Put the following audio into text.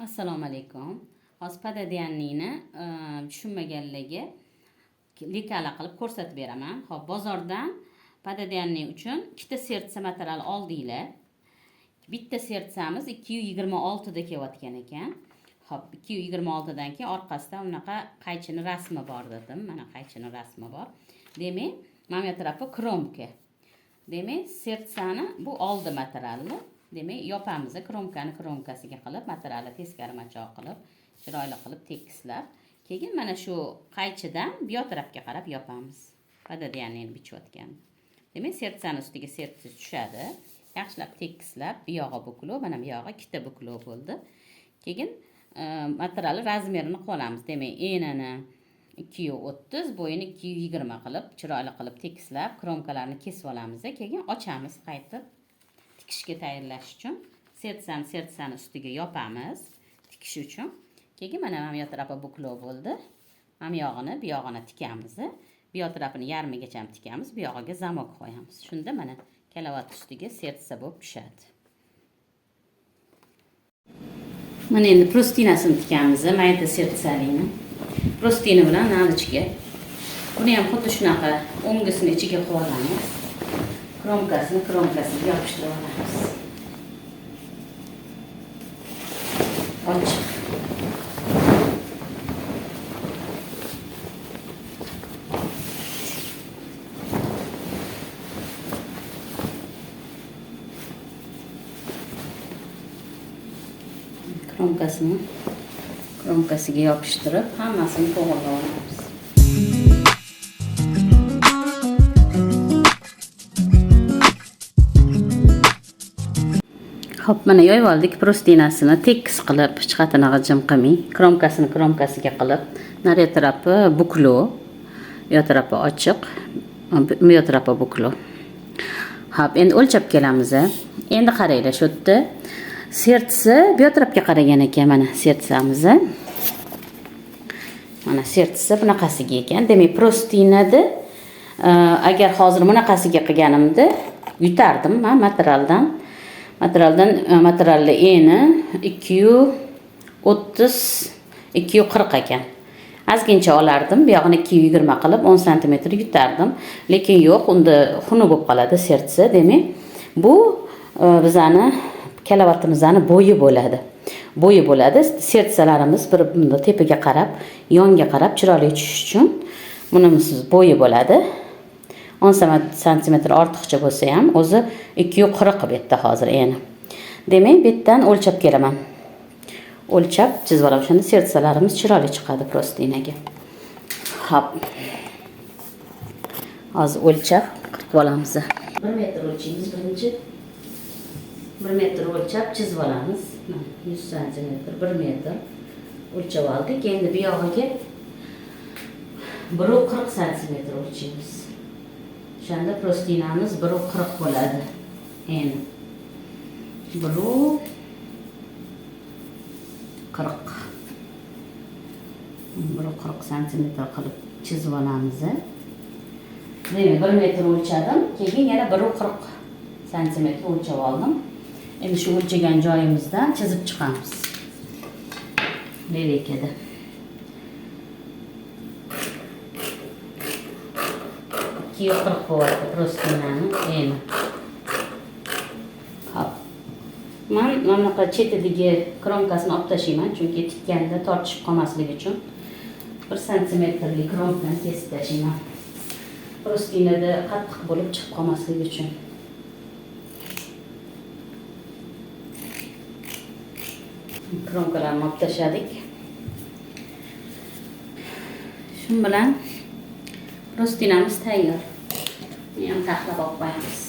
Assalomu alaykum. Hozir пододеяльник ni tushunmaganlarga лекала qilib ko'rsatib beraman. Xo'p, bozordan пододеяльник uchun ikkita сердце material oldinglar. Bitta сердца miz 226 da kelayotgan ekan. Xo'p, 226 dan keyin orqasida unaqa qaychini rasmi bor dedim. Mana qaychini rasmi bor. Demak, mana bu tarafi кромка. Demak, сердца ni bu oldi materialni. Demak, yopamiz кромка ni кромка siga qilib, materialni teskari machoq qilib, chiroyli qilib tekislab, keyin mana shu qaychidan bu yoq tarafga qarab yopamiz. Пододеяльник ni bichayotgan. Demak, сердца ni ustiga сердце tushadi. Yaxshilab tekislab, bu yog'i buklov, mana bu yog'i ikkita buklov bo'ldi. Keyin materialni размер ini qilib olamiz. Demak, enini 230, bo'yini 220 qilib, chiroyli qilib tekislab, кромка larni kesib olamiz. Keyin ochamiz qaytib tikishga tayyorlash uchun. Сердца ni сердца ni ustiga yopamiz tikish uchun. Keyin mana bu yoq tarafi buklov bo'ldi. Mana bu yog'ini, bu yog'ini tikamiz. Bu yoq tarafini yarmigacha tikamiz, bu yog'iga замок qo'yamiz. Shunda mana кровать ustiga сердце bo'lib tushadi. Mana endi простыня sini tikamiz, mayda сердца lini. Простыня bilan наволочка. Buni ham xuddi shunaqa o'ngisini ichiga qo'yib olamiz. Кромка sini кромка siga yopishtirib olamiz. Ochiq. Кромка sini кромка siga yopishtirib, hammasini to'g'irlab olamiz. Xo'p, mana yoyib oldik простыня sini tekis qilib, hech qatini g'ijim qilmay, кромка sini кромка siga qilib, nari tarafi buklov, bu yoq tarafi ochiq, bu yoq tarafi buklov. Xo'p, endi o'lchab kelamiz. Endi qaranglar, shu yerda сердце bu yoq tarafga qaragan ekan, mana сердца miz. Mana сердце bunaqasiga ekan. Demak, простыня da agar hozir bunaqasiga qilganimda yutardim man materialdan. Materialdan materialni eni 230 240 ekan. Ozgincha olardim, bu yog'ini 220 qilib 10 sm yutardim. Lekin yo'q, unda xunuk bo'lib qoladi сердце. Demak, bu bizani кровать imizni bo'yi bo'ladi. Bo'yi bo'ladi. Сердца larimiz bir bunda tepaga qarab, yonga qarab chiroyli tushish uchun bunimiz bo'yi bo'ladi. 10 santimetr ortiqcha bo'lsa ham o'zi 240 bu yerda hozir eni. Demak, bu yerdan o'lchab kelaman. O'lchab chizib olaman. Shunda сердца larimiz chiroyli chiqadi простыня ga. Xo'p. Hozir o'lchab qirqib olamiz. 1 metr o'lchaymiz birinchi. 1 metr o'lchab chizib olamiz. Mana 100 santimetr, 1 metr o'lchab oldik. Endi bu yog'iga 1.40 santimetr o'lchaymiz. O'shanda простыня miz 1.40 bo'ladi. Endi 1.40 1.40 santimetr qilib chizib olamiz. Demak, 1 metr o'lchadim, keyin yana 1.40 santimetr o'lchab oldim. Endi shu o'lchagan joyimizdan chizib chiqamiz. Линейка da. 2.40 bo'lyapti простыня ni eni. Hop. Man mana bunaqa chetidagi кромка sini olib tashlayman, chunki tikkanda tortishib qolmasligi uchun 1 santimetrlik кромка ni kesib tashlayman. Простыня da qattiq bo'lib chiqib qolmasligi uchun. Кромка larni olib tashladik. Shu bilan простыня miz tayyor. Buni ham taxlab olib qo'yamiz.